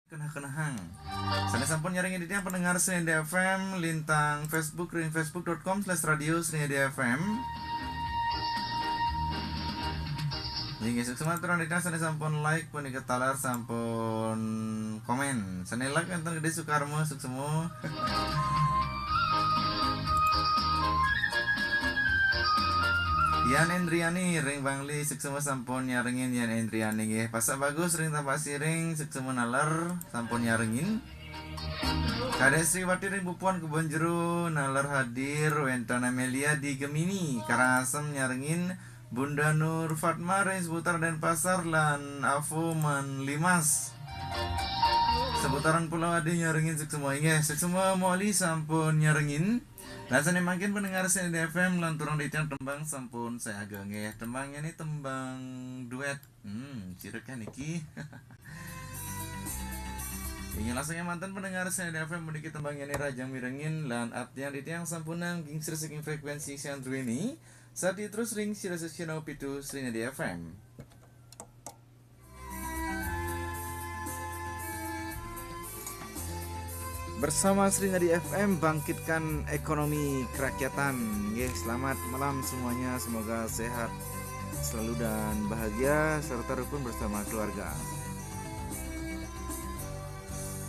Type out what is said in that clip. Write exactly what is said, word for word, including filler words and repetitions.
Kenah-kenahang. Sané sampun nyarengin titiang pendengar Sringadi F M lintang Facebook ring facebook dot com slash radio Sringadi F M. Inggih, suksma aturang titiang sané sampun like punika taler sampun komen. Sané like wénten Gedé Sukarmo, suksma. Yan Endriani ring Bangli, suksma sampun nyarengin Yan Endriani nggih. Pasak Bagus ring Tampaksiring, suksma naler sampun nyarengin. Kadek Sriwati ring Bupuan Kebon Jeruk, naler hadir, wénten Amelia di Gemini, Karangasem nyarengin, Bunda Nur Fatma ring seputar Denpasar lan Avo Man Limas. Seputaran Pulau Adi nyarengin suksma inggih, suksma moli sampun nyarengin. Lan sané mangkin pendengar Sringadi F M lanturang titiang tembang sampun sayaga nggih. Tembangnya ini tembang duet. Hmm, cirek kan iki. Inggih langsung manten pendengar Sringadi F M puniki tembangnya ini Rajang Mirengin lan aturang titiang sampunang gingsir saking frekuensi siang druéni. Sati terus ring sira sesina pitu Sringadi F M. Bersama Sringadi F M, bangkitkan ekonomi kerakyatan. Nggih, selamat malam semuanya. Semoga sehat selalu dan bahagia serta rukun bersama keluarga.